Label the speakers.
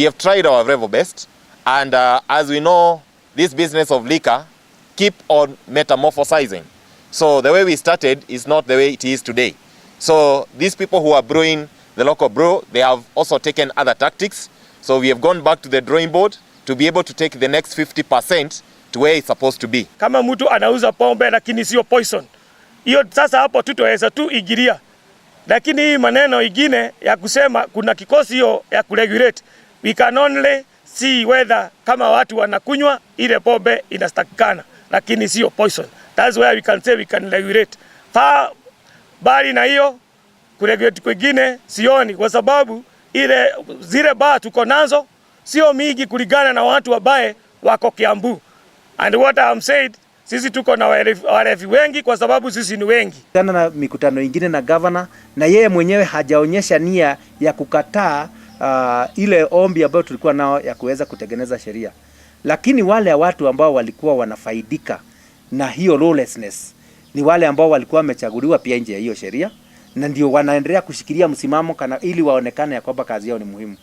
Speaker 1: We have tried our level best, and as we know, this business of liquor keep on metamorphosizing. So the way we started is not the way it is today. So these people who are brewing the local brew, they have also taken other tactics. So we have gone back to the drawing board to be able to take the next 50% to where it's supposed to be.
Speaker 2: Kama mtu anauza pombe lakini sio poison, hiyo sasa hapo tutaweza tu ingilia, lakini hii maneno ingine ya kusema kuna kikosi hiyo ya kuregulate, we can only see whether kama watu wanakunywa ile pombe inatakikana, lakini sio poison. That's where we can say we can regulate. Far bali na hiyo kuregulate kwingine sioni, kwa sababu ile zile baa tuko nazo sio mingi kulingana na watu ambaye wako Kiambu. And what I'm said, sisi tuko na walevi wengi kwa sababu sisi ni wengi.
Speaker 3: Tena na mikutano ingine na governor, na yeye mwenyewe hajaonyesha nia ya kukataa ile ombi ambayo tulikuwa nao ya kuweza kutengeneza sheria, lakini wale watu ambao walikuwa wanafaidika na hiyo lawlessness ni wale ambao walikuwa wamechaguliwa pia nje ya hiyo sheria, na ndio wanaendelea kushikilia msimamo kana ili waonekane ya kwamba kazi yao ni muhimu.